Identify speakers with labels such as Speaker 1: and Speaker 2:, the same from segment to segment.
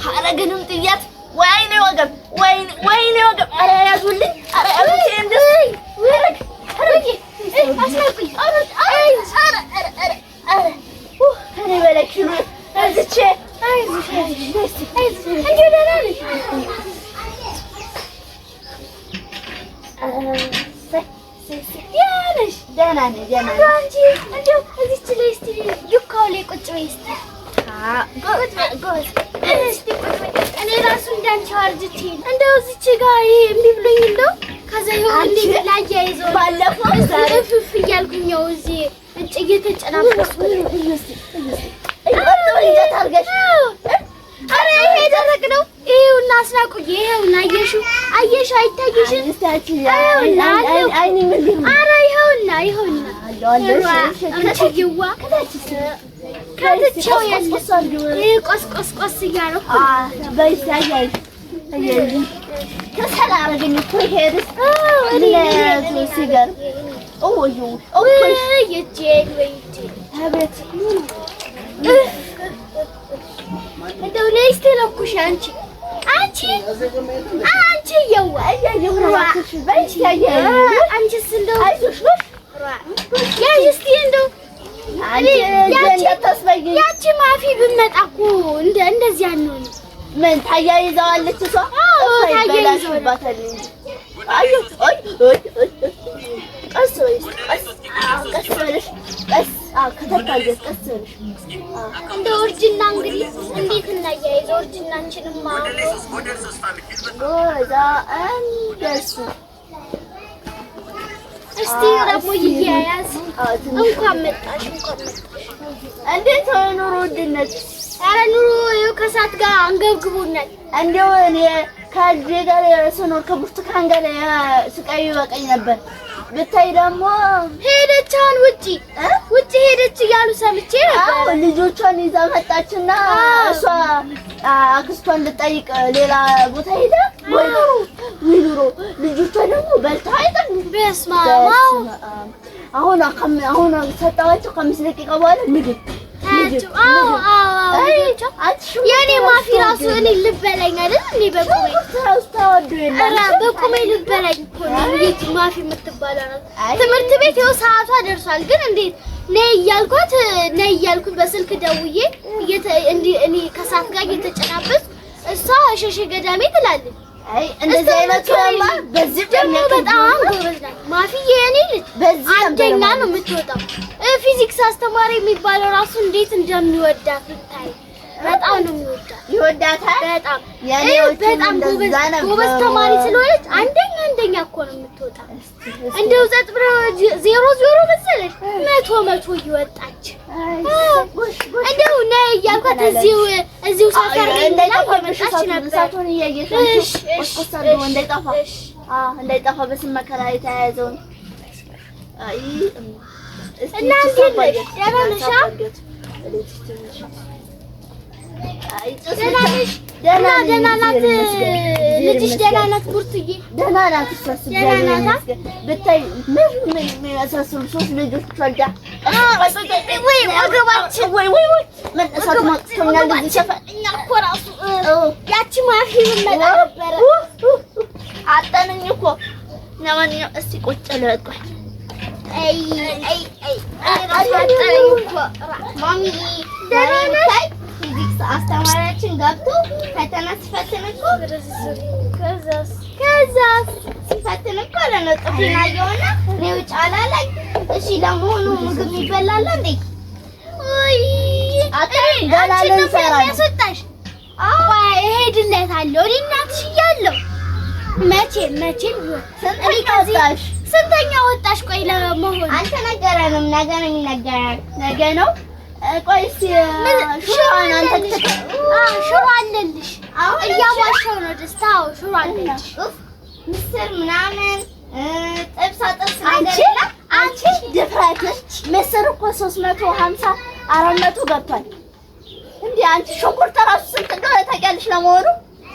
Speaker 1: ሐረግንም ጥያት ወይኔ ወገብ ወይኔ ወይኔ ወገብ! ኧረ ያዙልኝ! ኧረ ያዙልኝ! እንደዚህ ሐረግ ሐረግ አስናቁኝ! ኧረ ኧረ ኧረ ኧረ ኧረ እኔ በላይ ኪሎ እዝቼ
Speaker 2: አይዞሽ አይዞሽ አይዞሽ፣ እንዲሁ ደህና ነሽ? ደህና ነሽ?
Speaker 1: ደህና ነኝ ደህና
Speaker 2: እንደው
Speaker 1: ነኝ።
Speaker 2: አንቺ እንደው እዚች ላይ እስኪ ዱካው ላይ ቁጭ በይ እስኪ።
Speaker 1: ጎበዝ ጎበዝ።
Speaker 2: እስኪ ቁጭ በይ። እኔ ራሱ እንዳንቺ አርጅቼ እንደው እዚች ጋር ይሄ እምቢ ብሎኝ እንደው ከዛ ይኸው እንዴት ላያይዘው
Speaker 1: ባለፈው ዛሬ
Speaker 2: እፍፍ እያልኩኝ ያው እዚህ እንጭ እየተጨናበስኩ
Speaker 1: እንጀት አድርገሽ
Speaker 2: ኧረ ይሄ ደረቅ ነው። ይኸውና አስናቁዬ፣ ይኸውና አየሽው፣ አየሽው፣ አይታይሽም? ይኸውና አለው። ኧረ ይኸውና ይኸውና አንቺዬዋ ከትቼው የለ ይሄ ቆስ ቆስ ቆስ እያደረኩ
Speaker 1: ከሰል አደረገኝ እኮ ይሄ ድስት ሲገርም።
Speaker 2: ወይ እጄን ወይ እጄን
Speaker 1: አቤት
Speaker 2: እንደው ነይ እስኪ ለኩሽ አንቺ አንቺ አንቺ የዋ አንቺስ እንደው ያዥ እስኪ እንደው ያቺ ማፊ ብመጣ እኮ እንደዚህ አንሆንም።
Speaker 1: ምን ታያይዘዋለች እሷ?
Speaker 2: አዎ፣
Speaker 1: እሷ
Speaker 2: ታያይዘዋለች።
Speaker 1: ይበላሽባታል እንጂ። አይ አይ አይ አይ ቀስ በይ ቀስ፣ አዎ፣ ቀስ በለሽ ቀስ፣ አዎ፣ ከተታየሽ ቀስ በለሽ።
Speaker 2: እንደው እርጅና እንግዲህ እንዴት እናያይዘው? እርጅናችንማ
Speaker 1: ጎዛ እንደሱ
Speaker 2: እስቲ ደግሞ ይያያዝ።
Speaker 1: አዎ፣ ትንሽ
Speaker 2: እንኳን መጣሽ እንኳን መጣሽ።
Speaker 1: እንዴት ነው የኑሮ ውድነት?
Speaker 2: ኧረ ኑሮ ይኸው ከእሳት ጋር አንገብግቦናል።
Speaker 1: እንደው እኔ ከልጄ ጋር ስኖር ከብርቱካን ጋር ስቃዩ ይበቃኝ ነበር። ብታይ ደግሞ
Speaker 2: ሄደች አሁን ውጪ ውጪ ሄደች እያሉ ሰምቼ
Speaker 1: አዎ
Speaker 2: ነበር።
Speaker 1: ልጆቿን ይዛ መጣችና እሷ አክስቷን ልጠይቅ ሌላ ቦታ ሄዳ፣ ወይ ኑሮ ወይ ኑሮ፣ ልጆቿ ደግሞ በልተው አይጠግቡም።
Speaker 2: በስመ አብ አዎ።
Speaker 1: በስመ አብ። አሁን አሁን ሰጠኋቸው ከ5 ደቂቃ በኋላ ምግብ
Speaker 2: ታያቸው። አዎ አዎ አዎ ልጆቿ የእኔ ማፊ ራሱ እኔ ልበላኝ አይደል እንዴ በቁሜ
Speaker 1: ሽንኩርት ራሱ ተወዶ የለም።
Speaker 2: ኧረ በቁሜ ልበላኝ እኮ ነው። እንዴት ማፊ የምትባለው ናት።
Speaker 1: አይ።
Speaker 2: ትምህርት ቤት ይኸው ሰዓቷ ደርሷል፣ ግን እንዴት ነይ እያልኳት ነይ እያልኩት በስልክ ደውዬ እንዲህ እኔ ከሰዓት ጋር እየተጨናበስኩ እሷ እሸሸ ገዳሜ ትላለች።
Speaker 1: አይ እንደዚህ አይነቱማ በዚህ
Speaker 2: ደግሞ በጣም ጎበዝ ናት ማፊዬ የኔ ልጅ
Speaker 1: በዚህ ነበር
Speaker 2: አንደኛ
Speaker 1: ማለት
Speaker 2: ነው የምትወጣው። ፊዚክስ አስተማሪ የሚባለው ራሱ እንዴት እንደሚወዳት ብታይ፣ በጣም ነው የሚወዳት።
Speaker 1: ይወዳታል።
Speaker 2: በጣም
Speaker 1: የኔዎቹም
Speaker 2: በጣም
Speaker 1: እንደዛ
Speaker 2: ጎበዝ
Speaker 1: ነበሩ።
Speaker 2: ጎበዝ ተማሪ ስለሆነች አንደኛ አንደኛ እኮ ነው የምትወጣ። እንደው ጸጥ ብሎ 0 0 መሰለሽ 100 100 እየወጣች እንደው ነይ እያልኳት እዚሁ እዚሁ ሰፈር ነኝ ብላ
Speaker 1: እንዳይጠፋ
Speaker 2: እየመጣች ነበር።
Speaker 1: እሳቱን እያየሽ
Speaker 2: እሺ፣
Speaker 1: ቆስቆስ አድርገው እንዳይጠፋ።
Speaker 2: እሺ።
Speaker 1: አዎ እንዳይጠፋ በስም መከራ የተያያዘውን። አይ እስቲ
Speaker 2: እና እንዴት ነሽ? ደህና ነሽ? አ?
Speaker 1: አይ ጭስ
Speaker 2: ደህና
Speaker 1: ብቻ።
Speaker 2: ነሽ?
Speaker 1: ደህና
Speaker 2: እና
Speaker 1: ነኝ፣
Speaker 2: ደህና ናት
Speaker 1: እግዚአብሔር ይመስገን።
Speaker 2: ልጅሽ?
Speaker 1: እግዚአብሔር
Speaker 2: ደህና
Speaker 1: ይመስገን።
Speaker 2: ናት ቡርቱዬ?
Speaker 1: ደህና ናት እሷስ፣
Speaker 2: ደህና
Speaker 1: እግዚአብሔር
Speaker 2: ናት?
Speaker 1: ይመስገን። ብታይ ምን ምን የሚመሳሰሉ ሶስት ልጆች ወልዳ
Speaker 2: ወይ ወገባችን
Speaker 1: ወይ ወይ ወይ ምን እሳት ማቅቶኛል እዚህ ሰፈር።
Speaker 2: እኛ እኮ ራሱ ያቺ ማፊ ብመጣ ነበረ።
Speaker 1: አጠንኝ እኮ። ለማንኛውም እስቲ ቁጭ ልበል ቆይ።
Speaker 2: አይ አይ አይ እኔ ራሱ አጠረኝ እኮ።
Speaker 3: ማሚ
Speaker 2: ደህና ነሽ?
Speaker 3: ፊዚክስ አስተማሪያችን ገብቶ ፈተና ሲፈትን እኮ
Speaker 2: ከዛስ ከዛስ
Speaker 3: ሲፈትን እኮ ለነው ጥፊን አየውና እኔ ውጭ አላለኝ። እሺ ለመሆኑ ምግብ ይበላል እንዴ?
Speaker 2: ውይ
Speaker 1: አጠረኝ
Speaker 2: እኔ
Speaker 1: ገና
Speaker 2: አንቺን ነው
Speaker 1: ልንሰራ ነው።
Speaker 2: የሚያስወጣሽ። ቆይ እሄድለታለሁ እኔ እናትሽ እያለሁ መቼም መቼም ቢሆን እኔ
Speaker 1: ስንተኛ
Speaker 2: ከዚህ
Speaker 1: ወጣሽ?
Speaker 2: ስንተኛ ወጣሽ? ቆይ ለመሆኑ
Speaker 3: አልተነገረንም። ነገ ነው የሚነገረን።
Speaker 1: ነገ ነው። ቆይ እስቲ ሽሮዋን አንተ
Speaker 2: አዎ ሽሮ አለልሽ።
Speaker 3: አሁን
Speaker 2: እያዋሸው ነው ደስታ። አዎ ሽሮ አለልሽ።
Speaker 3: ኡፍ ምስር ምናምን ጥብሳ ጥብስ ነገር
Speaker 1: አንቺ
Speaker 3: የለም።
Speaker 1: አንቺ ድፍረትሽ! ምስር እኮ 350 400 ገብቷል። እንዴ አንቺ ሽንኩርት እራሱ ስንት እንደሆነ ታውቂያለሽ? ለመሆኑ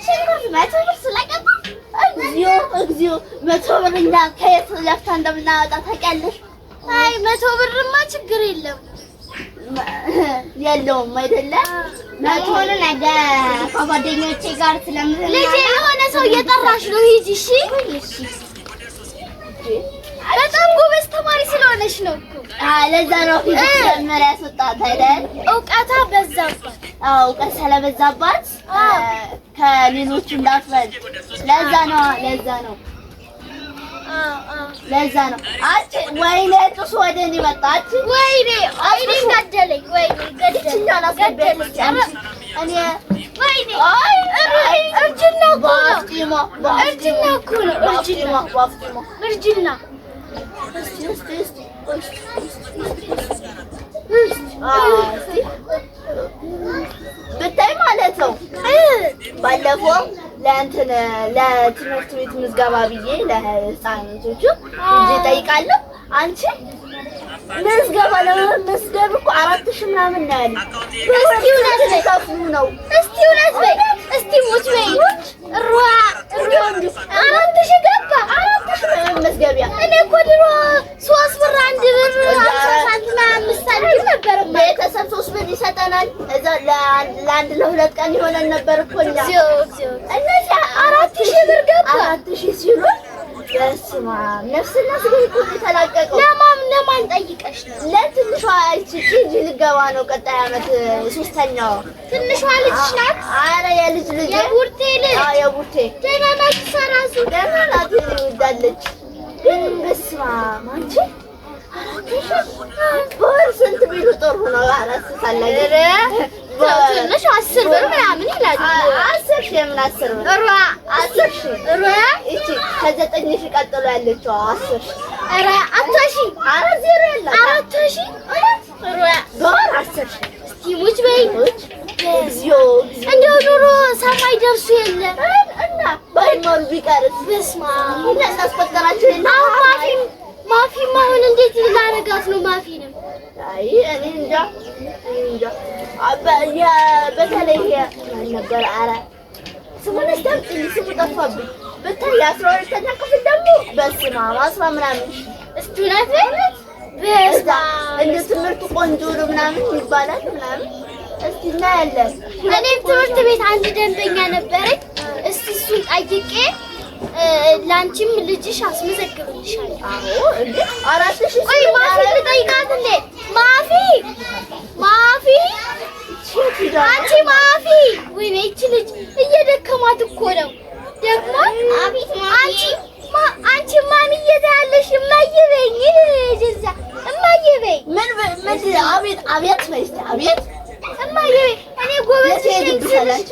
Speaker 3: ሽንኩርት 100 ብር ስለገባ
Speaker 1: እግዚኦ እግዚኦ! 100 ብር እኛ ከየት ለፍታ እንደምናወጣ ታውቂያለሽ?
Speaker 2: አይ 100 ብርማ ችግር የለም።
Speaker 1: የለውም አይደለ?
Speaker 3: ለመሆኑ ነገ ከጓደኞቼ ጋር ስለምዝናና
Speaker 2: ልጄ የሆነ ሰው እየጠራሽ ነው፣ ሂጂ። እሺ። በጣም ጎበዝ ተማሪ ስለሆነች ነው እኮ።
Speaker 1: ለዛ ነው ፊዚክስ መመሪያ ያስወጣት አይደል?
Speaker 2: እውቀቷ በዛባት።
Speaker 1: አዎ፣ እውቀት ስለበዛባት ከሌሎቹ እንዳትበልጥ። ለዛ ነው ለዛ ነው ለዛ ነው። አንቺ ወይኔ ጭሱ ወደ እኔ መጣ። አንቺ
Speaker 2: ወይኔ ወይኔ ገደለኝ። ወይኔ ገደለኝ።
Speaker 1: አስገቢያት አንቺ። እኔ
Speaker 2: ወይኔ እርጅና እኮ ነው። እርጅና እኮ ነው። እርጅና እርጅና።
Speaker 1: ብታይ ማለት ነው። ባለፈው ለእንትን ለትምህርት ቤት ምዝገባ ብዬ ለህፃናቶቹ እንጂ እጠይቃለሁ። አንቺ ምዝገባ ለመመዝገብ እኮ 4000 ምናምን ነው ያለኝ።
Speaker 2: እስቲ እውነት በይ፣
Speaker 1: ከፍሉ ነው።
Speaker 2: እስቲ እውነት በይ፣ እስቲ ሙች በይ። ሯ 4000 ገባ።
Speaker 1: 4000 ለመመዝገቢያ።
Speaker 2: እኔ እኮ ድሮ 3 ብር 1 ብር 50 ሳንቲም 5 ሳንቲም ነበር።
Speaker 1: ቤተሰብ 3 ብር ይሰጠናል። እዛ ለአንድ ለሁለት ቀን ይሆነን ነበር እኮ እኛ። እነዚህ
Speaker 2: 4000 ብር ገባ።
Speaker 1: 4000 ሲሉን በስመ አብ ነፍስና ስጋ እኮ ነው የተላቀቀው።
Speaker 2: ለማን ጠይቀሽ ነው?
Speaker 1: ለትንሿ ይቺ KG ልገባ ነው ቀጣይ ዓመት ሶስተኛዋ።
Speaker 2: ትንሿ ልጅሽ ናት?
Speaker 1: ኧረ የልጅ ልጄ
Speaker 2: የቡርቴ ልጅ።
Speaker 1: አዎ የቡርቴ።
Speaker 2: ደህና ናት እሷ እራሱ?
Speaker 1: ደህና ናት፣ ይወዳለች። ግን በስመ አብ አንቺ 4000 በወር ስንት ቢሉ ጥሩ ነው? አራት ሳላየ
Speaker 2: ትንሽ 10 ብር ምናምን ይላሉ።
Speaker 1: 10 ሺህ የምን 10 ብር? 10 ሺህ ይቺ ከ9000 ቀጥሎ ያለችው 10 ሺህ።
Speaker 2: ኧረ 4000።
Speaker 1: ኧረ ዜሮ ያላት
Speaker 2: 4000
Speaker 1: በወር 10 ሺህ።
Speaker 2: እስቲ ሙች በይ።
Speaker 1: እግዚኦ
Speaker 2: እንደው ኑሮ ሰማይ ደርሶ የለ
Speaker 1: እና ባይማሩ ቢቀርስ?
Speaker 2: በስመ አብ
Speaker 1: እና እናስቆጠራቸው የለ።
Speaker 2: አሁን ማፊም ማፊም አሁን እንዴት ላደርጋት ነው ማፊንም?
Speaker 1: አይ እኔ እንጃ እኔ እንጃ። በተለይ ማን ነበር? ኧረ ስሙን እስኪ አምጪልኝ፣ ስሙ ጠፋብኝ። ብታይ የአስራ ሁለተኛ ክፍል ደግሞ በስመ አብ 10 ምናምን ሺህ።
Speaker 2: እስቲ እውነት በይ። በስመ አብ
Speaker 1: እንደ ትምህርቱ ቆንጆ ነው ምናምን ይባላል ምናምን። እስኪ እናያለን።
Speaker 2: እኔም ትምህርት ቤት አንድ ደንበኛ ነበረኝ። እስቲ እሱን ጠይቄ ላንቺም ልጅሽ አስመዘግብልሻለሁ።
Speaker 1: አዎ እንዴ 4000።
Speaker 2: ቆይ ማፊ ልጠይቃት እንዴ? ማፊ ማፊ አንቺ ማፊ፣ ወይኔ ይቺ ልጅ እየደከማት እኮ ነው። ደግሞ
Speaker 3: አቤት ማሚ።
Speaker 2: አንቺ ማሚዬ ትያለሽ። እማዬ በይኝ እዛ እማዬ በይ።
Speaker 1: ምን ምን አቤት አቤት በይ እስኪ አቤት
Speaker 2: እማዬ በይ። እኔ ጎበዝ
Speaker 1: የት
Speaker 2: ነኝ
Speaker 1: ሄድብሻል
Speaker 2: ስልሽ
Speaker 1: አንቺ?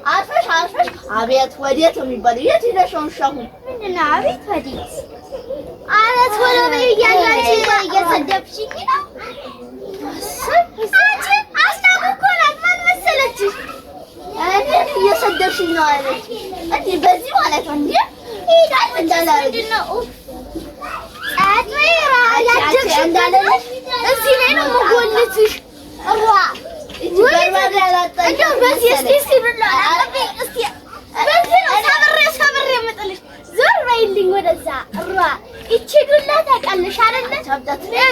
Speaker 1: አርፈሽ አርፈሽ አቤት ወዴት ነው የሚባለው? የት ሄደሽ ነው አሁን?
Speaker 3: ምንድን ነው አቤት ወዴት?
Speaker 2: ኧረ ቶሎ በይ እያልኩ አንቺ
Speaker 3: እየሰደብሽኝ ነው?
Speaker 2: አንቺ አስናቁ እኮ ናት። ማን መሰለችሽ?
Speaker 1: እንዴት እየሰደብሽኝ ነው አለች። እንዴ በዚህ ማለት ነው እንዴ? እንዳላረግሽ
Speaker 2: ምንድን ነው? ጸጥ በይ። ያደግሽበት እዚህ ላይ ነው የምጎልትሽ። ሯ
Speaker 1: እቺ በርበሬ ያላጣች
Speaker 2: እንደው በዚህ እስኪ እስኪ ብላ እስኪ በዚህ ነው ሰብሬ ሰብሬ የምጥልሽ። ዞር በይልኝ ወደዛ። ሯ ይቺ ዱላ ታውቃለሽ አይደለ?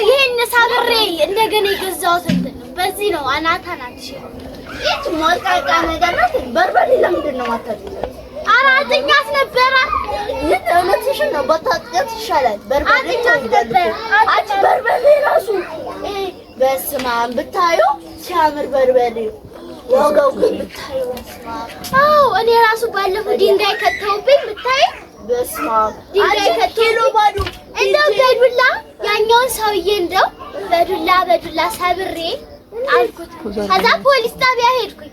Speaker 2: ይሄን ሰብሬ እንደገና የገዛሁት እንትን ነው። በዚህ ነው አናት አናትሽ።
Speaker 1: ይህች ሞልቃቃ ነገር ናት። በርበሬ ለምንድን ነው የማታጥቂው?
Speaker 2: ኧረ አጥኛት ነበረ።
Speaker 1: ግን እውነትሽን ነው፣ ባታጥቂያት ይሻላል። በርበሬ
Speaker 2: አጥኛት ነበረ።
Speaker 1: አንቺ በርበሬ ራሱ በስመ አብ ብታዩ ሲያምር በርበሬ ዋጋው ግን ብታዩ በስመ አብ።
Speaker 2: አዎ እኔ ራሱ ባለፈው ድንጋይ ከተውብኝ ብታይ።
Speaker 1: በስመ አብ
Speaker 2: ድንጋይ
Speaker 1: አንቺ
Speaker 2: ከተውብኝ
Speaker 1: ኪሎ ባዶ
Speaker 2: እንደው በዱላ ያኛውን ሰውዬ እንደው በዱላ በዱላ ሰብሬ አልኩት። ከዛ ፖሊስ ጣቢያ ሄድኩኝ።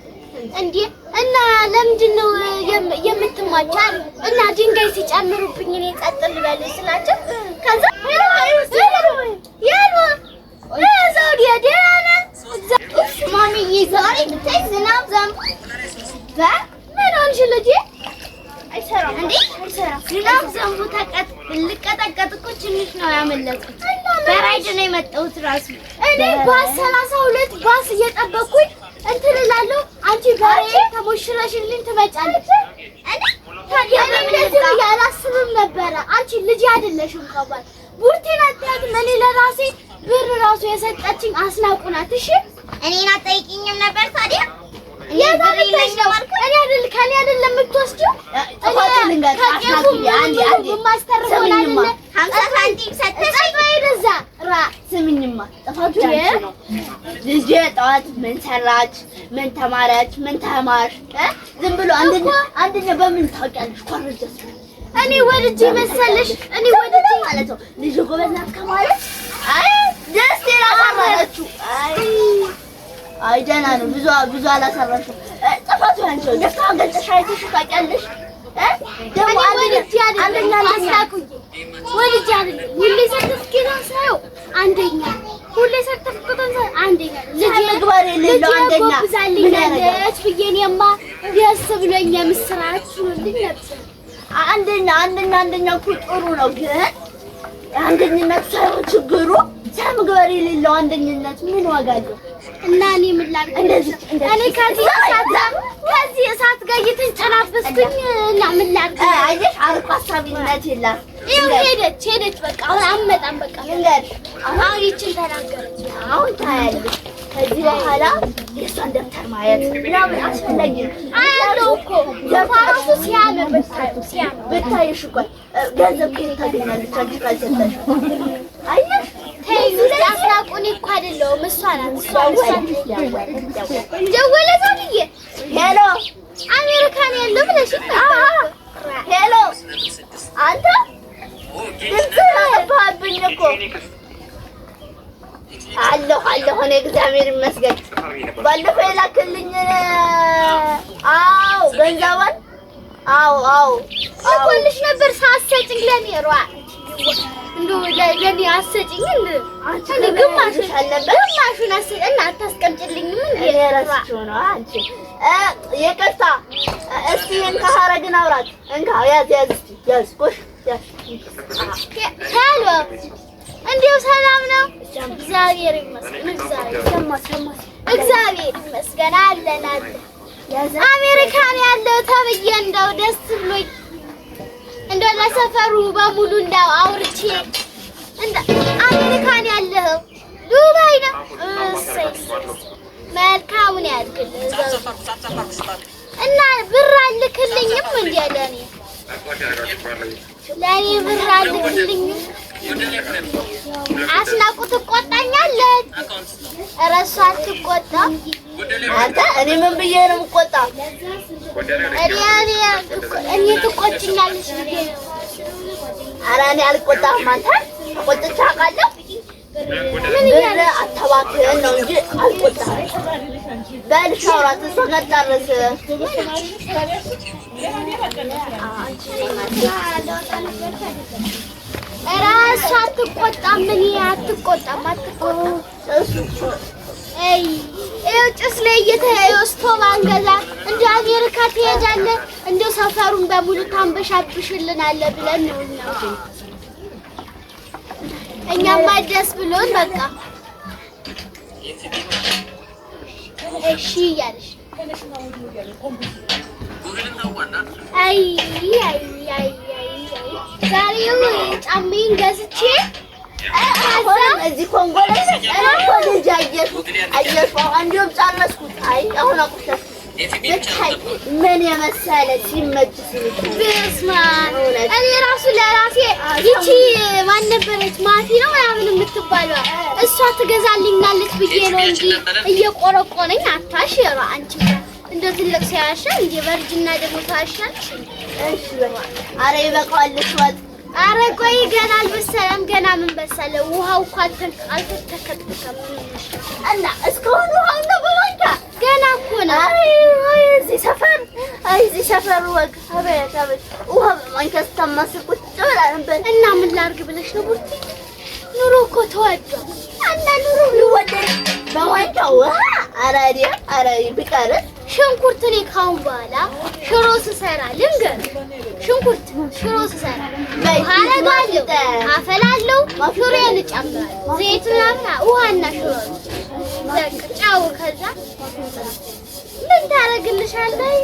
Speaker 2: እንዴ እና ለምንድን ነው የምትማቸው አሉ። እና ድንጋይ ሲጨምሩብኝ እኔ ጸጥ ልበል ስላቸው ከዛ ዘውዴ ደህና ነህ?
Speaker 3: ማሚዬ ዛሬ ብታይ ዝናብ ዘንቦ
Speaker 2: ምን ሆንሽ ልጄ?
Speaker 3: አይሰራም እንዴ? አይሰራም። ዝናብ ዘንቦ ልቀጠቀጥ እኮ ትንሽ ነው ያመለጥኩት። በራይድ ነው የመጣሁት ራሱ።
Speaker 2: እኔ ባስ 32 ባስ እየጠበኩኝ እንትን እላለሁ። አንቺ በሬ ተሞሽረሽልኝ ትመጫለሽ። ታዲያ እኔ እንደዚህ ብዬ አላስብም ነበረ። አንቺ ልጅ አይደለሽም ከባል ቡርቴን አትያትም። እኔ ለራሴ ብር ራሱ የሰጠችኝ አስናቁ ናት። እሺ
Speaker 3: እኔን አትጠይቂኝም ነበር ታዲያ?
Speaker 2: የት አመጣሽ ነው? እኔ አይደል ከእኔ አይደለም የምትወስጂው?
Speaker 1: ጥፋቱን ልንገርሽ አስናቅዬ፣ አንዴ አንዴ ስሚኝማ፣
Speaker 3: 50 ሳንቲም ሰተሽ
Speaker 2: ወደዛ ራ
Speaker 1: ስሚኝማ ጥፋቱ ያንቺ ነው። ልጄ ጠዋት ምን ሰራች፣ ምን ተማረች፣ ምን ተማርሽ? ዝም ብሎ አንደኛ አንደኛ በምን ታውቂያለሽ? ኮረጀስ
Speaker 2: እኔ ወድጄ መሰለሽ? እኔ ወድጄ
Speaker 1: ማለት ነው። ልጄ ጎበዝ ናት ከማለት አይ ደስ ይላል። አይ አይ ደህና ነው። ብዙ ብዙ አላሰራሽም። ጥፋቱ ያንቺ ነው። ደፍተሯን ገልጠሽ አይተሽ ታውቂያለሽ? ደግሞ አንደኛ አንደኛ
Speaker 2: አስናቁዬ ወድጄ አይደለም። ሁሌ ሰርተፍኬቷን ሳየው አንደኛ፣ ሁሌ ሰርተፍኬቷን ሳየው አንደኛ። ልጄ
Speaker 1: ምግባር የሌለው አንደኛ ምን ያደርጋል?
Speaker 2: ጎብዛልኛለች ብዬ እኔማ ደስ ብሎኝ የምስራች ሆኖልኝ ነበር።
Speaker 1: አንደኛ አንደኛ አንደኛ እኮ ጥሩ ነው፣ ግን አንደኝነት ሳይሆን ችግሩ ስነ ምግባር የሌለው አንደኝነት ምን ዋጋ አለው?
Speaker 2: እና እኔ ምን ላድርግ?
Speaker 1: እንደዚህ እንደዚህ
Speaker 2: እኔ ከዚህ እሳት ጋር እየተንጨናበስኩኝ እና ምን ላድርግ?
Speaker 1: አየሽ፣ አርቆ አሳቢነት የላት።
Speaker 2: ይኸው ሄደች ሄደች። በቃ አሁን አመጣም። በቃ
Speaker 1: ልንገርሽ፣
Speaker 2: አሁን ይችን ተናገረች።
Speaker 1: አሁን ታያለሽ። ከዚህ በኋላ የእሷን ደብተር ማየት ምናምን አስፈላጊ ነው።
Speaker 2: አያለው እኮ ራሱ ሲያምር ብታዩ ሲያምር
Speaker 1: ብታይሽ እኮ ገንዘብ ከየት ታገኛለች? አንቺ ካልሰጠሽ አየሽ።
Speaker 2: ተይው እስኪ አስናቁ። እኔ እኮ አይደለሁም እሷ ናት። እሷ እሷ ደወለ ሰውዬ።
Speaker 1: Hello
Speaker 2: አሜሪካን ያለው ብለሽኝ ነበር።
Speaker 1: Hello፣ አንተ ድምፅህን አጠፋህብኝ እኮ። አለሁ አለሁ፣ እኔ እግዚአብሔር ይመስገን። ባለፈው የላክልኝ አዎ፣ ገንዘቧን አዎ አዎ
Speaker 2: ልኮልሽ ነበር ሳትሰጭኝ ለእኔ ሯ እንደው ለእኔ አትሰጭኝ እንደ
Speaker 1: አንቺ
Speaker 2: እኔ ግማሹን
Speaker 1: አልነበር
Speaker 2: ግማሹን አትሰጭ እና አታስቀምጭልኝም እንዴ?
Speaker 1: እኔ ረስቼው ነው። አንቺ ይቅርታ። እስቲ እንካ ሀረግን አውራት። እንካ ያዝ ያዝ፣ እስቲ ያዝ፣ ጎሽ ያዝ።
Speaker 2: Hello እንዴው ሰላም ነው? እግዚአብሔር ይመስገን። እግዚአብሔር እግዚአብሔር ይመስገን አለን አለን። አሜሪካን ያለው ተብዬ እንደው ደስ ብሎኝ እንደው ለሰፈሩ በሙሉ እንደው አውርቼ እንደ አሜሪካን ያለው ዱባይ ነው። እሰይ እሰይ፣ መልካሙን ያድርግልህ። እና ብር አልክልኝም እንዴ ለኔ ለኔ ብር አልክልኝም። አስናቁ ትቆጣኛለች። ኧረ እሷ አትቆጣም።
Speaker 1: አንተ እኔ ምን ብዬ ነው የምቆጣ?
Speaker 2: እኔ እኔ ትቆጭኛለች ብዬ ነው።
Speaker 1: ኧረ እኔ አልቆጣም። አንተ ተቆጥቼ አውቃለሁ?
Speaker 2: ምን
Speaker 1: ብር
Speaker 2: እያለች
Speaker 1: አታባክን ነው እንጂ አልቆጣም። በል ሻውራት፣ እሷ ጋር ጨርስ።
Speaker 2: ኧረ እሷ አትቆጣም። እኔ አትቆጣም አትቆጣም። አይ ይኸው ጭስ ላይ እየተያየው ስቶቭ አንገዛ እንደው አሜሪካ ትሄዳለህ እንደው ሰፈሩን በሙሉ ታንበሻብሽልናለህ ብለን ነው እኛ እኛማ ደስ ብሎን በቃ እሺ እያለሽ አይ አይ አይ አይ ዛሬው ጫሜን ገዝቼ
Speaker 1: አሁንም እዚህ ኮንጎ ላይ እኔ እኮ ልጅ አየሽ አየሽ፣ እንዲሁም ጨረስኩት። አይ አሁን አቆሸሽኩት። ብታይ ምን የመሰለ ሲመች ሲመች
Speaker 2: በስመ አብ እኔ ራሱ ለራሴ ይቺ ማን ነበረች ማፊ ነው ምናምን የምትባለው እሷ ትገዛልኛለች ብዬ ነው እንጂ እየቆረቆረኝ አታሽ ኧረ አንቺ እንደ ትልቅ ሰው ያሻል እንደ በእርጅና ደግሞ ታሻልሽ።
Speaker 1: እሺ በይ። ኧረ ይበቃዋል። እሺ ወጥ
Speaker 2: ኧረ ቆይ ገና አልበሰለም። ገና ምን በሰለ? ውሃው እኮ አልተንተከተከም።
Speaker 1: እና እስካሁን ውሃው ነው በማንኪያ
Speaker 2: ገና እኮ ነው።
Speaker 1: አይ አይ እዚህ ሰፈር አይ እዚህ ሰፈር ወግ አቤት አቤት ውሃ በማንኪያ ስታማስል ቁጭ ብላ ነበር።
Speaker 2: እና ምን ላድርግ ብለሽ ነው ቡርቲ? ኑሮ እኮ ተወዷል።
Speaker 1: እና ኑሮ ሊወደድ በማንኪያ ውሃ ኧረ እኔ ኧረ ቢቀርስ
Speaker 2: ሽንኩርት እኔ ካሁን በኋላ ሽሮ ስሰራ ልንገርሽ፣ ሽንኩርት ሽሮ ስሰራ ውሃ አደርጋለሁ፣ አፈላለሁ፣ ሽሮዬን እጨምራለሁ፣ ዘይት ምናምን ውሃና ሽሮ ነው። በቃ ጨው። ከዛ ምን ታደርግልሻለህ?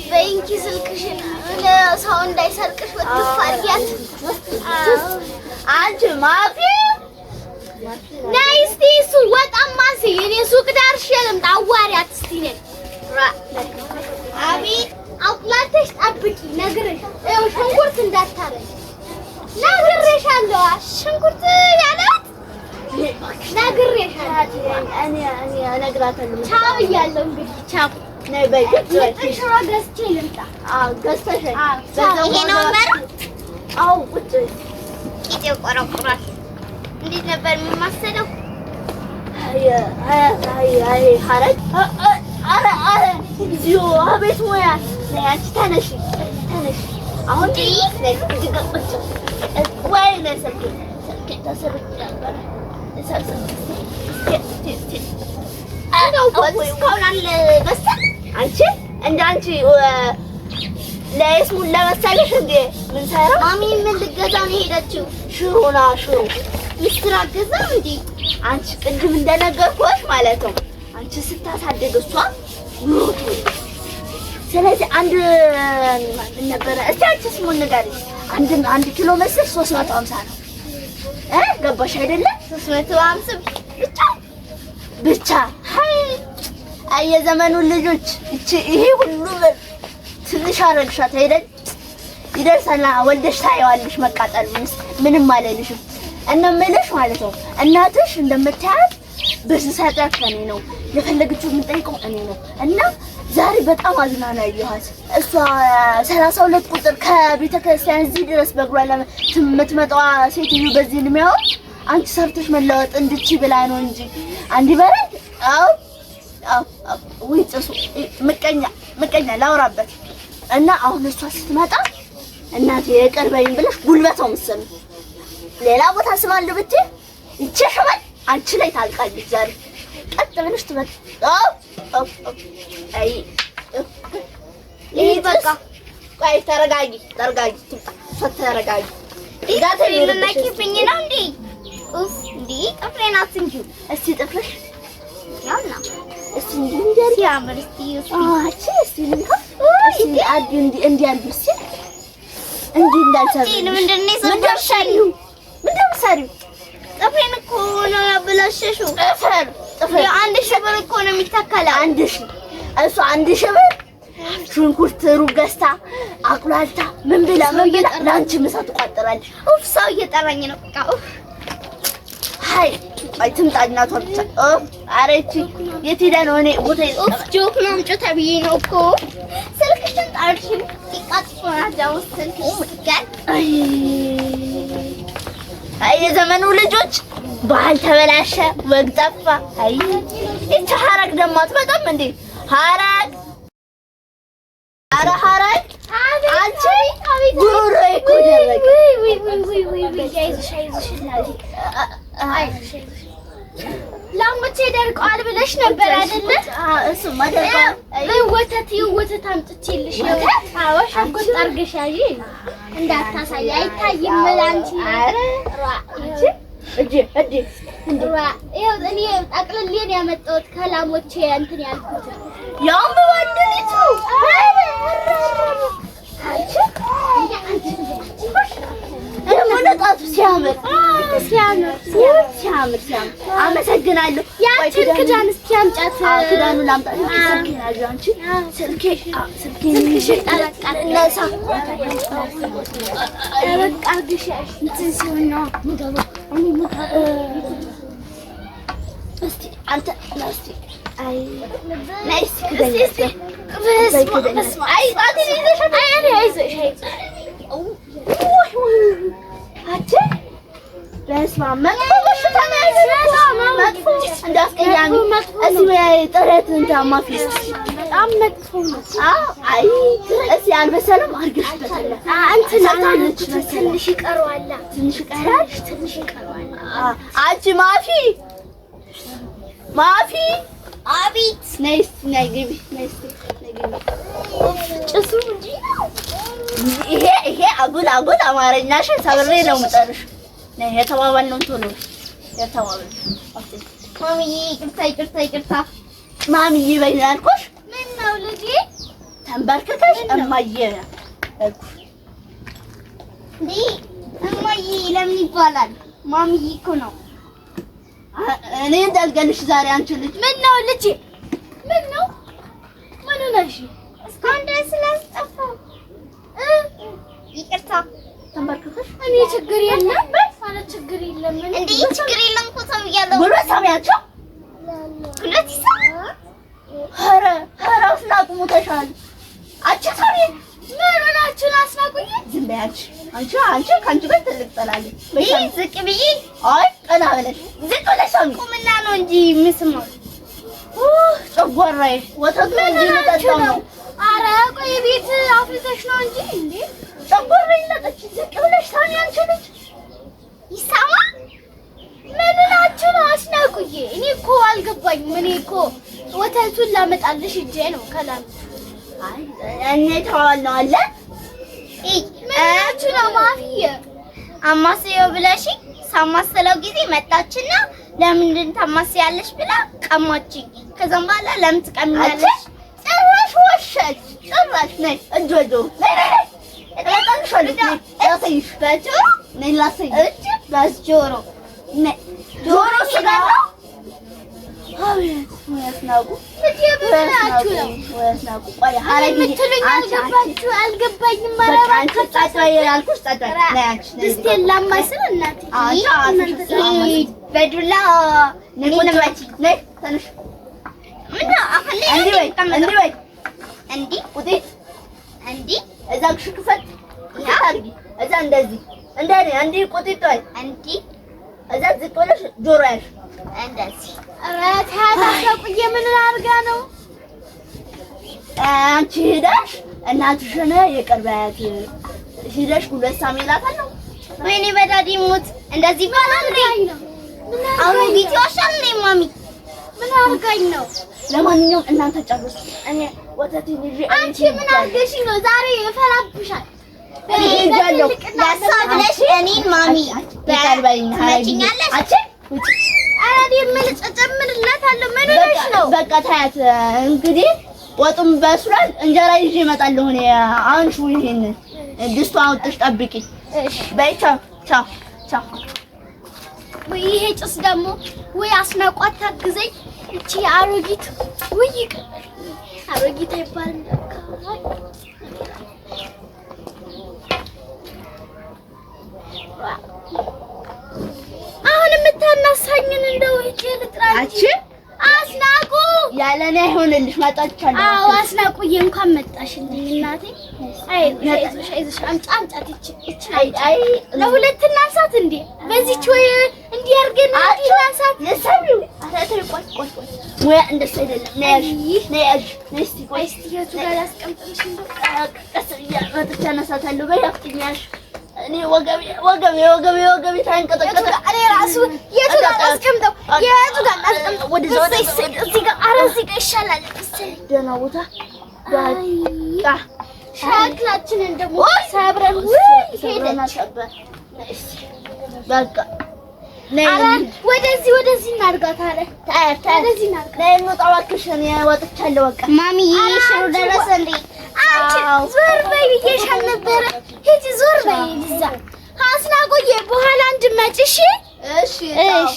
Speaker 2: በይ እንኪ ስልክሽን ሰው እንዳይሰርቅሽ ወጥፍ አድርጊያት።
Speaker 1: አንቺ ማፊ
Speaker 2: ነይ እስቲ እሱ ወጣም አንስይ። እኔ ሱቅ ደርሼ ልምጣ። አዋሪያት እስቲ ነይ። አቤት አቁላልተሽ ጠብቂ። ነግሬሽ ይኸው ሽንኩርት እንዳታረጊ ነግሬሻለሁ። ሽንኩርት ያለሁት ነግሬሻለሁ።
Speaker 1: እኔ እኔ እነግራታለሁ።
Speaker 2: ቻው እያለሁ እንግዲህ ቻው።
Speaker 1: ነይ በይ ቁጭ በይ።
Speaker 2: ምጥን ሽሮ ገዝቼ ልምጣ።
Speaker 1: አዎ ገዝተሽ
Speaker 2: አዎ
Speaker 1: በዛው
Speaker 3: ይሄ ነው ወንበሩ?
Speaker 1: አዎ ቁጭ በይ።
Speaker 3: ቂጥ ይቆረቁራል። እንዴት ነበር የሚማሰለው?
Speaker 1: አይ አይ አይ አይ ሐረግ ኧረ ኧረ እግዚኦ አቤት ሙያ። ነይ አንቺ ተነሺ ተነሺ። አሁን ነይ እዚህ ጋር ቁጭ ወይ ነይ ስልኬ ስልኬ ተሰርቄ ነበረ።
Speaker 3: እስካሁን አልበሰለም።
Speaker 1: አንቺ እንደ አንቺ ለይስሙላ መሰለሽ እንዴ ምን ሰራው?
Speaker 3: ማሚ ምን ልገዛ ነው የሄደችው?
Speaker 1: ሽሮ ና ሽሮ
Speaker 3: ምስር አትገዛም እንዴ?
Speaker 1: አንቺ ቅድም እንደነገርኩሽ ማለት ነው። አንቺ ስታሳድግ እሷ ኑሮ። ስለዚህ አንድ ምን ነበረ እስቲ አንቺ ስሙን ንገሪኝ። አንድ አንድ ኪሎ ምስር 350 ነው እ ገባሽ አይደለ?
Speaker 3: 350 ብቻ
Speaker 1: ብቻ አይ አይ የዘመኑ ልጆች እቺ ይሄ ሁሉ ትንሽ አረግሻት አይደል? ይደርሳል። ወልደሽ ታየዋለሽ መቃጠል ምንም አልልሽም። እና የምልሽ ማለት ነው እናትሽ እንደምታያት ብር ስሰጣት ከእኔ ነው የፈለገችው የምንጠይቀው እኔ ነው። እና ዛሬ በጣም አዝናና ያየኋት እሷ 32 ቁጥር ከቤተ ክርስቲያን እዚህ ድረስ በእግሯ የምትመጣዋ ሴትዮ በዚህ እድሜዋ አንቺ ሰርተሽ መለወጥ እንድቺ ብላ ነው እንጂ አንዲ በረድ አዎ አዎ ውይ ጥሱ ምቀኛ ምቀኛ ላውራበት እና አሁን እሷ ስትመጣ እናቴ ይቅር በይኝ ብለሽ ጉልበቷ መሰለኝ ሌላ ቦታ ስማለሁ ብትይ ይቺ ሽመል አንቺ ላይ ታልቃለች። ዛሬ ቀጥ ብለሽ ትመጣ። አዎ አዎ አይ
Speaker 3: ይሄ በቃ
Speaker 1: ቆይ ተረጋጊ፣ ተረጋጊ፣ ትምጣ እሷ ተረጋጊ።
Speaker 3: የምመኪብኝ ነው እንዴ? ኡፍ እንዴ ጥፍሬን አትንኪው።
Speaker 1: እስቲ ጥፍርሽ
Speaker 3: ያውና
Speaker 1: እስቲ እንዲህ እንዲህ
Speaker 3: ሲያምር እስቲ እስቲ
Speaker 1: አቺ እስቲ ልንካ እስቲ አድርጊው እንዲህ እንዲህ አድርጊው እስቲ እንዲህ እንዳልሰብርሽ።
Speaker 3: ምንድን ነው
Speaker 1: ምንድን ነው የምትሰሪው?
Speaker 3: ጥፍሬን እኮ ነው ያበላሸሽው።
Speaker 1: ጥፍር ጥፍር
Speaker 3: 1,000 ብር እኮ ነው የሚተከለው።
Speaker 1: 1,000 እሱ 1,000 ብር ሽንኩርት ሩብ ገዝታ አቁላልታ ምን ብላ ምን ብላ ለአንቺ ምሳ ትቋጥራለች።
Speaker 3: ኡፍ ሰው እየጠራኝ ነው። በቃ ኡፍ
Speaker 1: አይ ቆይ ትምጣ እናቷ ብቻ። ኡፍ ኧረ ይቺ የት ሄዳ ነው? እኔ ቦታ
Speaker 3: ኡፍ ጆክ ነው አምጪው ተብዬ ነው እኮ። ስልክሽን ጣልሽው። ይቃጥፎናል ደግሞ ስልክሽ ስትገል።
Speaker 1: አይ አይ የዘመኑ ልጆች ባህል ተበላሸ፣ ወግ ጠፋ። አይ ይቺ ሐረግ ደግሞ አትመጣም እንዴ? ሐረግ ኧረ ሐረግ አንቺ ጉሮሮዬ እኮ ደረቀ።
Speaker 2: ላሞቼ ደርቀዋል ብለሽ ነበር አይደለ?
Speaker 1: እሱማ ደርቀዋል።
Speaker 2: ወተት ወተት አምጥቼልሽ ነው። አዎ ሽንኩርት አድርገሽ ያዢ እንዳታሳይ፣ አይታይም ለአንቺ። ይኸው እኔ ጠቅልሌ ነው ያመጣሁት ከላሞቼ እንትን ያልኩት።
Speaker 1: ያውም በአንድ ሊትሩ ደግሞ ንጣቱ ሲያምር
Speaker 2: ሲያምር
Speaker 1: ሲያምር ሲያምር። አመሰግናለሁ።
Speaker 2: ያችን ክዳን እስኪ አምጫት።
Speaker 1: ክዳኑን ላምጣ። ስልኬን ያዢው አንቺ። ስልኬ ስልኬን እነሳ።
Speaker 2: ጠበቅ አድርገሽ ያዢ። እንትን ሲሆን ነው የምገባው። እኔ የምገባው
Speaker 1: እስቲ አንተ ና እስቲ። አይ ነይ እስቲ ክደኝ።
Speaker 2: በስመ አብ።
Speaker 1: አይ ጣቴን ይዘሻል።
Speaker 2: አይ እኔ አይዞሽ አይዞሽ።
Speaker 1: አንቺ በስመ አብ መጥፎ በሽታ ነው ያዘሽ እኮ። መጥፎ እንደው አስቀያሚ። እስቲ ጥረት እንትን ማፊ
Speaker 2: በጣም መጥፎ ነው።
Speaker 1: አዎ። አይ እስቲ አልበሰለም አድርገሽበታል።
Speaker 2: እንትን
Speaker 1: ሰርታለች መሰለኝ።
Speaker 2: ትንሽ ይቀረዋል።
Speaker 1: ትንሽ ይቀራል።
Speaker 2: ትንሽ ይቀረዋል።
Speaker 1: አንቺ ማፊ ማፊ
Speaker 3: አቤት
Speaker 1: ነይ እስቲ ነይ ግቢ ነይ እስቲ ነይ ግቢ።
Speaker 3: ጭሱ እንጂ ነው።
Speaker 1: ይሄ ይሄ አጉል አጉል አማርኛሽን ሰብሬ ነው የምጠርሽ። ነይ የተባባልነውን ቶሎ የተባባልነው
Speaker 3: ማሚዬ ይቅርታ ይቅርታ ይቅርታ።
Speaker 1: ማሚዬ በይ ነው ያልኩሽ።
Speaker 2: ምን ነው ልጄ?
Speaker 1: ተንበርክከሽ እማዬ ያልኩሽ።
Speaker 3: እንዴ እማዬ ለምን ይባላል? ማሚዬ እኮ ነው።
Speaker 1: እኔ እንዳልገልሽ ዛሬ አንቺ ልጅ።
Speaker 2: ምን ነው ልጄ? ምን ነው? ምን ሆነሽ?
Speaker 3: እስካሁን ድረስ ስላስጠፋሁ ይቅርታ።
Speaker 1: ተንበርክከሽ
Speaker 2: እኔ ችግር የለም ማለት ችግር የለም።
Speaker 3: እንዴ ችግር የለም እኮ ሰው እያለሁ
Speaker 1: ጉልበት ሳሚያቸው።
Speaker 3: ጉልበት ይሳም።
Speaker 1: ኧረ ኧረ አስናቁ ሙተሻል። አንቺ ሳሚ
Speaker 2: ምን ሆናችሁ ነው አስናቁዬ?
Speaker 1: ዝም በይ አንቺ አንቺ አንቺ ከአንቺ ጋር ትልቅ ጠላለች።
Speaker 3: ይህ ዝቅ ብዬ
Speaker 1: አይ ቀና ብለሽ ዝቅ ብለሽ ሳሚ።
Speaker 3: ቁምና ነው እንጂ የምስመው።
Speaker 1: ጨጓራዬ ወተቱ ነው እንጂ የምጠጣው ነው።
Speaker 2: ኧረ ቆይ ቤት አፍልተሽ ነው እንጂ እንዴ
Speaker 1: ጨጓራዬ ለጠች። ዝቅ ብለሽ ሳሚ አንቺ ልጅ
Speaker 3: ይሳማ።
Speaker 2: ምን ሆናችሁ ነው አስናቁዬ? እኔ እኮ አልገባኝም። እኔ እኮ ወተቱን ላመጣልሽ ሂጄ ነው ከላም
Speaker 1: አይ እኔ ተዋለው አለ
Speaker 2: ምን ሆናችሁ ነው ማፍዬ?
Speaker 3: አማስየው ብለሽ ሳማስለው ጊዜ መጣችና ለምንድን ታማስያለሽ ብላ ቀማችኝ። ከዛም በኋላ ለምን ትቀሚኛለሽ?
Speaker 1: ጭራሽ ወሸች። ጭራሽ ነይ እጅ ወጆ ነይ ነይ ነይ እጠጣልሻለሁ። ነይ ላሳይሽ።
Speaker 3: በጆሮ
Speaker 1: ነይ ላሳይሽ።
Speaker 3: እጅ በጆሮ
Speaker 1: ነይ ጆሮ ስጋ ነው። አቤት ወይ አስናቁ፣
Speaker 2: ልጄ ምን ሆናችሁ ነው?
Speaker 1: ወይ አስናቁ። ቆይ ሀረግዬ
Speaker 2: የምትሉኝ
Speaker 1: አንቺ
Speaker 2: አልገባችሁ አልገባኝም። ኧረ
Speaker 1: በቃ አንቺ
Speaker 2: እባካችሁ
Speaker 1: ጸጥ በይ ያልኩሽ ጸጥ በይ። ነይ አንቺ ነይ
Speaker 2: ድስቴን ላማስል እናቴ።
Speaker 1: አንቺ
Speaker 3: ይህ በዱላ
Speaker 1: ነይ ቁጭ በይ። ነይ ተነሽ።
Speaker 3: ምነው አሁን ላይ
Speaker 1: እንዲህ በይ እንዲህ በይ
Speaker 3: እንዲህ
Speaker 1: ቁጢት
Speaker 3: እንዲህ
Speaker 1: እዛ ክፈት አድርጊ። እዛ እንደዚህ እንደኔ እንዲህ ቁጢት በይ።
Speaker 3: እንዲህ
Speaker 1: እዛ ዝቅ ብለሽ ጆሮ ያዥ።
Speaker 3: እንደዚህ
Speaker 2: ኧረ ተያት አስናቁዬ፣ ምን አድርጋ ነው?
Speaker 1: አንቺ ሄደሽ እናትሽን ይቅር በያት ሄደሽ ጉልበት ሳሚ እላታለሁ።
Speaker 3: ወይኔ በዳዲ ሙት እንደዚህ ይባላል እንዴ?
Speaker 2: ምን
Speaker 3: አሁን
Speaker 2: አድርጋኝ
Speaker 3: ጊዜ
Speaker 2: ነው?
Speaker 3: ይዋሻል እንዴ ማሚ?
Speaker 2: ምን አድርጋኝ ነው?
Speaker 1: ለማንኛውም እናንተ ጨርሱ። እኔ ወተቴን ይዤ
Speaker 2: አንቺ ምን አድርገሽኝ ነው? ዛሬ እፈላብሻል።
Speaker 1: ሄጃለሁ።
Speaker 3: ለእሷ ብለሽ እኔን ማሚ
Speaker 1: ይቅር በይኝ ሀረግዬ።
Speaker 3: ትመጪኛለሽ?
Speaker 1: አንቺ ውጪ።
Speaker 2: ኧረ እኔ ምን እጨምርላታለሁ? ምን ሆነሽ ነው?
Speaker 1: በቃ ታያት እንግዲህ ወጡም በስሏል። እንጀራ ይዤ እመጣለሁ እኔ። አንሹ ይሄንን ድስቷን አውጥተሽ ጠብቂ።
Speaker 2: እሺ
Speaker 1: በይ ቻው ቻው ቻው።
Speaker 2: ወይ ይሄ ጭስ ደግሞ ወይ አስናቋት ታግዘኝ። እቺ አሮጊት ወይ ይቅር አሮጊት አይባልም ለካ። አሁን የምታናሳኝን እንደው ሂጅ ልጥራ እንጂ።
Speaker 1: አንቺ
Speaker 2: አስናቁ
Speaker 1: ያለ እኔ አይሆንልሽ። መጣቻለሁ።
Speaker 2: አዎ አስናቁዬ፣ እንኳን መጣሽልኝ እናቴ። አይዞሽ አይዞሽ አይዞሽ። አምጪ አምጫት ይቺ
Speaker 1: አይ አይ
Speaker 2: ለሁለት እናንሳት እንዴ? በዚች ወይ እንዲህ አድርገን እንዲህ እናንሳት።
Speaker 1: የሰሚው ኧረ ተይ ቆይ ቆይ ቆይ ሙያ እንደሱ አይደለም። ነይ ያዥ ነይ ያዥ ነይ እስኪ ቆይ
Speaker 2: እስቲ የቱ ጋር ላስቀምጥልሽ እንደው?
Speaker 1: ቀስ ብዬ መጥቼ አነሳታለሁ። በይ አፍጥኝ ያዥ። እኔ ወገቤ ወገቤ ወገቤ ወገቤ ታንቀጠቀጠ።
Speaker 2: እኔ ራሱ የቱ ጋር ላስቀምጠው? የቱ ጋር ላስቀምጠው?
Speaker 1: ወደዛ ወደዛ
Speaker 2: እዚህ ጋር ኧረ እዚህ ጋር ይሻላል መሰለኝ።
Speaker 1: ደህና ቦታ በቃ
Speaker 2: ሸክላችንን ደግሞ ሰብረን ውይ ሄደች።
Speaker 1: በቃ ነይ
Speaker 2: ኧረ ወደዚህ ወደዚህ እናድርጋት አለ።
Speaker 1: ታያት ታያት
Speaker 2: ወደዚህ እናድርጋት።
Speaker 1: ነይ እንውጣ እባክሽ። እኔ ወጥቻለሁ በቃ
Speaker 3: ማሚዬ ሽሮ ደረሰ እንዴ?
Speaker 2: አንቺ ዞር በይ ብዬሽ አልነበረ? ሂጂ ዞር በይ እዛ። አስናቁዬ በኋላ እንድመጪ እሺ?
Speaker 1: እሺ
Speaker 2: እሺ።